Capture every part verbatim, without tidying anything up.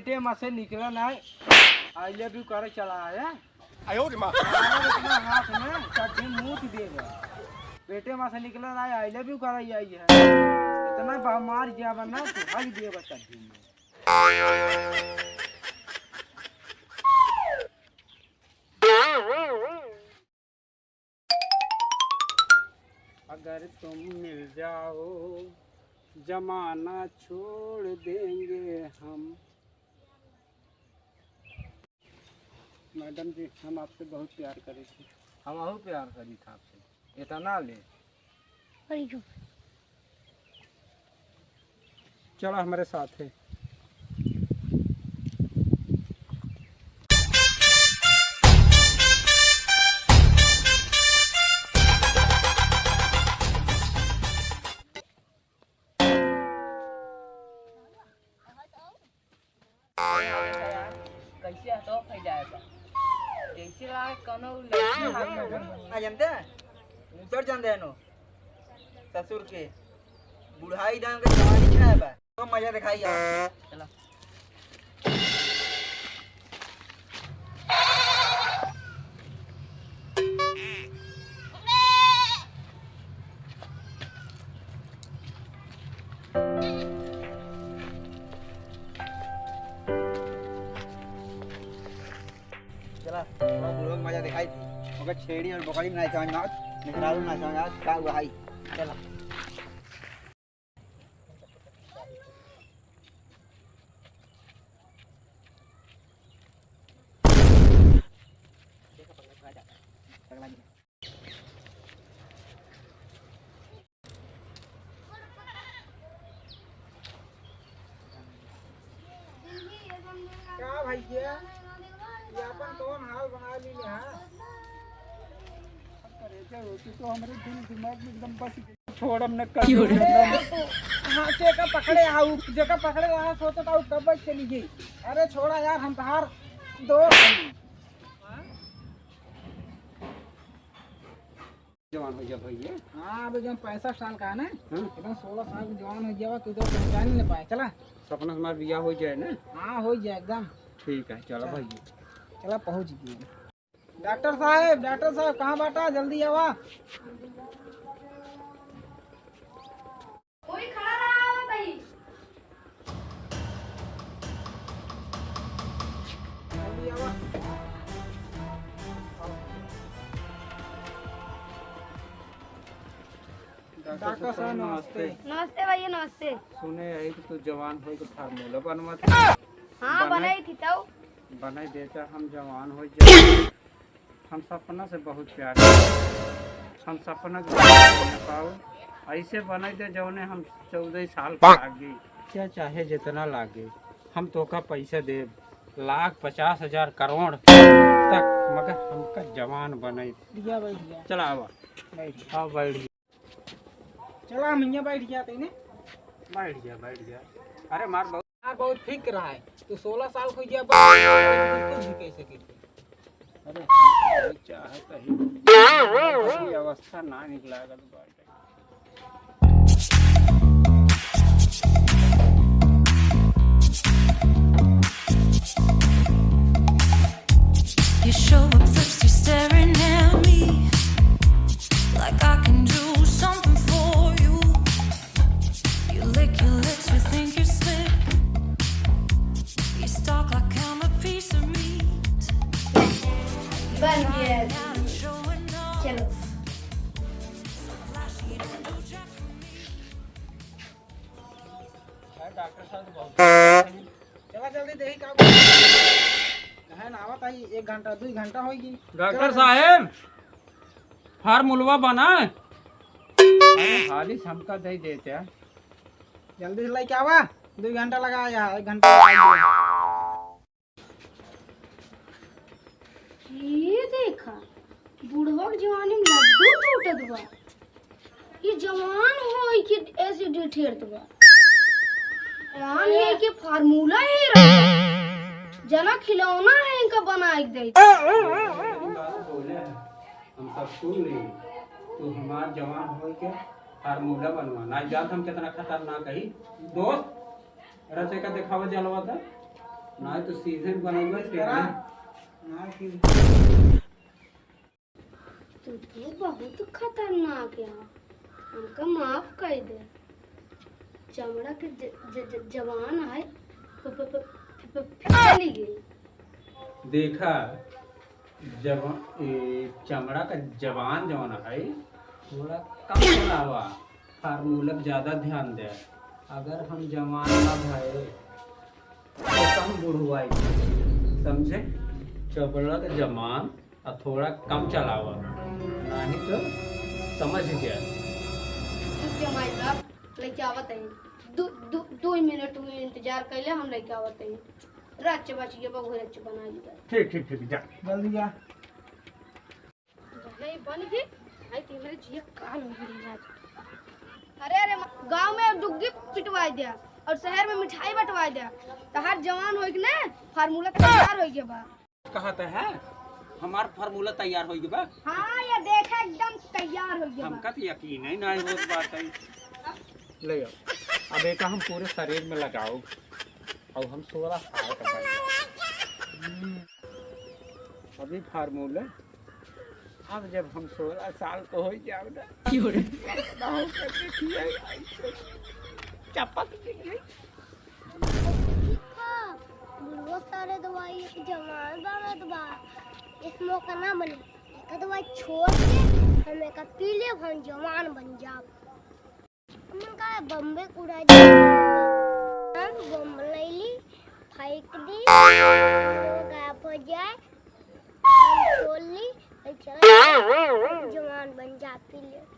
पेटे मा से निकला नाहीं, I love you करे चला आया। आयो रे माँ। हमारे इतना हाथ में चड्ढी मूत देगा। पेटे मा से निकला नाहीं, I love you करे आई है। इतना बा-, मार गया बना, तू हग देगा चड्ढी में। अगर तुम मिल जाओ, जमाना छोड़ देंगे हम। मैडम जी, हम आपसे बहुत प्यार करी थी। हमहू प्यार करी था आपसे। इतना ले। अरे जो। चला हमरे साथे। कैसे हथवा फैलाए बा? जैसे लागे कौनो लड़की हाथ में बा। ना जानते हैं? उतर जानते हैं नो। ससुर के। बुढ़ाई डाल के जवानी छाए बा। तो मजा दिखाई यार। चला। चला, थोड़ा बुढ़वा के मजा दिखाई थी। ओकर छेड़ी और बकरी में नहीं समझ में आवत, मेहरारू ना समझ में आवत, का हुआ है? चला। का भैया, ये अपन कौन हाल बना ली है? अरे, क्या होती तो हमारे दिल दिमाग में एकदम बस छोड़म न कर। क्यों रे? हाँ, जेका पकड़े आऊ, जेका पकड़े रहा, सोचत आऊ कब चली गई। अरे छोड़ा यार, हम तहार दोस्त हई। जवान हो गया भैया। हाँ, अब एकदम पैंसठ साल का है ना, हाँ। एकदम सोलह साल के जवान हो गया, तू तो पहचान ही नहीं पाए। चला। सपना से हमार बियाह हो जाए ना। हाँ, हो जाए एकदम। ठीक है, चला चला। भैया। चला, पहुँच गए। डॉक्टर साहब, डॉक्टर साहब, कहाँ बाटा? जल्दी आवा। कोई खड़ा रहा हो भाई। जल्दी आवा। डॉक्टर साहब, नमस्ते। नमस्ते भैया, नमस्ते। सुने यही कि तू जवान होई के फार्मूला बनवा था। हाँ, बनाई थी तब। बनाई देता, हम जवान हो जाए। हम सपना से बहुत प्यार करी। हम सपना के पूरा कर पाऊ। ऐसे बनाई दे जौने हम चौदह साल के आगे। क्या चाहे जितना लागे, हम तोका पैसा देब, लाख, पचास हजार, करोड़ तक, मगर हमका जवान बनाई। भैया, बैठ जा। चला आवा। बैठ जा। आओ, बैठ जा। चला, हम हियाँ बैठ जाते हैं। बैठ जा, बैठ जा। अरे, मार बहुत, मार बहुत फिक्र है। तू सोलह साल को गया, कुछ भी कह सके थे। अरे, हम चाहत ही, अवस्था ना निकला अगर बाटे। You show up thirsty, staring at me like I can do something for you. You lick your lips, you think you're slick. You stalk like I'm a piece of meat. बन गया। चलो। डॉक्टर साहब तो बहुत चला जल्दी देखी का बोल। कहे ना आवत आई, एक घंटा, दुई घंटा होई गई। डॉक्टर साहेब, फार्मूलवा बना। अरे, हाली से हमका दे देते। जल्दी से लेके आवा, दुई घंटा लगा आया, एक घंटा लगा आया। ये देखा, बुढ़वा के जवानी में लड्डू टूटत बा। ये जवान होई के एसिड ठेरत बा। जवान है के फार्मूला है रहा। जना खिलौना है इनका बना के दे। हम सब सुन ली। तू हमार जवान होई के फार्मूला बनवा। ना जात हम कितना खतरनाक हई। दोस्त, रचे का देखावा जलवा था। ना तो सीजन बनल बा, करा। ना कि तू तो बहुत खतरनाक है, हमका माफ कर दे। चमड़ा के ज-, ज-, ज-, जवान है, प-, प-, प-, प-, प-, चली गई। देखा, जवा-, ए, चमड़ा का जवान जवान है, थोड़ा कम चलावा, फार्मूला पे ज्यादा ध्यान दे। अगर हम जवान ना भए, तो हम बुढ़वाई, समझे? चमड़ा का जवान आ थोड़ा कम चलावा, नहीं तो समझ गया। रुक जा माई बाप, लेके आवत है। दो, दो, दो मिनट में इंतजार कर ले, हम लेके आवत है। रच बच गया, बहु रच बना लिया। ठीक, ठीक, ठीक, जा। जल्दी जा। नहीं बन गई, आई तो मेरे जिया काल हो गई आज। अरे, अरे, गाँव में डुग्गी पिटवाई दिया और शहर में मिठाई बंटवाई दिया। तो हर जवान होई के ना, फार्मूला तैयार होई गया बा। कहत है, हमार फार्मूला तैयार होई गया बा। हाँ, ये देखा, एकदम तैयार होई गया बा। हमका तो यकीन ही नहीं होत बात है। ले आओ, अब एका हम पूरे शरीर में लगाओ, और हम सोलह साल का बन गए। हम्म, अभी फार्मूला, अब जब हम सोलह साल को हो जाओ ना, क्यों रे? ना हो कर देखिए, ऐसे चपक दीजिए। देखा, बुढ़वा सारे दवाई एक जवान बनत बा। इस मौका ना मिले, एक दवाई छोड़ के हम एक पी लेब, हम जवान बन जाब। हमन का बम्बे उड़ा दे। हम बम लैली, फेंक दी, गायब हो जाए। हम छोड़ ली, चला, जवान बन जा, पी ले।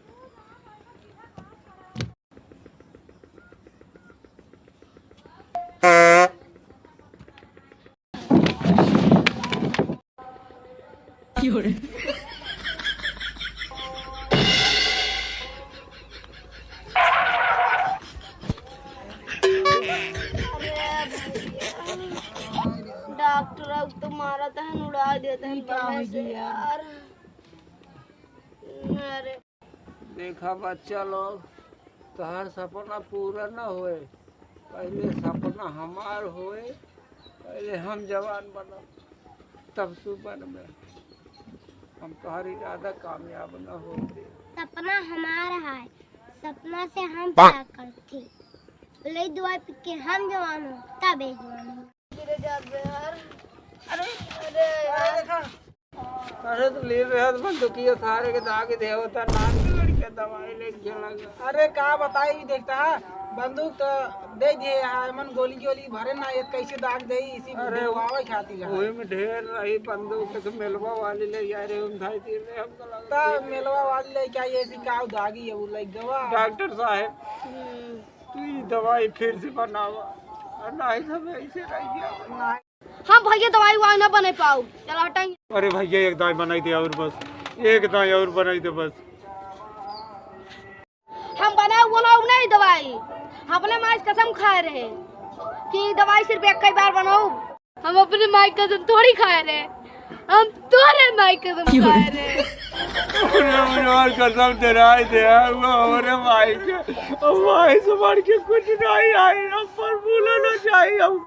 डॉक्टर अब तो मारत है, उड़ा देत है, ई का बम्बे से, हो गया? यार। अरे। देखा बच्चा लोग, तोहार सपना पूरा न होए, पहिले सपना हमार होए, पहिले हम जवान बनब, तब तू बनबे। हम तोहार इरादा कामयाब न हो दे। सपना हमार है, सपना से हम प्यार करते। ले दवाई पी के हम जवान हो, तब ये जवान हो। गिरे जात बे यार। अरे, अरे यार। अरे तो ले बे यार, बंदूकिया सारे के दाग दे होता, नाक के लड़के दवाई ले खेला। अरे का बताई, देखता है, बंदूक तो दे दिए यार, मन गोली गोली भरे ना, ये कैसे दाग दे, इसी अरे, दिलवावे खातिर है। वही में ढेर रही बंदूक, तो मेलवा वाली ले जा रहे हम, भाई, तीन रहे हमको लगा। ता मेलवा वाली ले क्या, ये इसी का दागी है, वो ले गवा। डॉक्टर साहब, हम्म। तू ई दवाई फिर से बनावा, और नहीं तो हम ऐसे रह गया। हम भैया दवाई उवाई ना बने पाऊ, चला हटाई। अरे भैया, एक दाई बनाई दे और बस, एक दाई और बनाई दे बस। हम बनाऊ बनाऊ नहीं दवाई, हम अपने माई से कसम खाए रहे कि दवाई सिर्फ एक ही बार बनाऊ। हम अपने माई कसम थोड़ी खाए रहे, हम तोरे माई कसम खाए रहे। अरे, अरे, और कसम धराई दे, वो हमारे माई के, माई से बढ़ के कुछ नहीं आई, हम पर बोला ना चाहिए हम।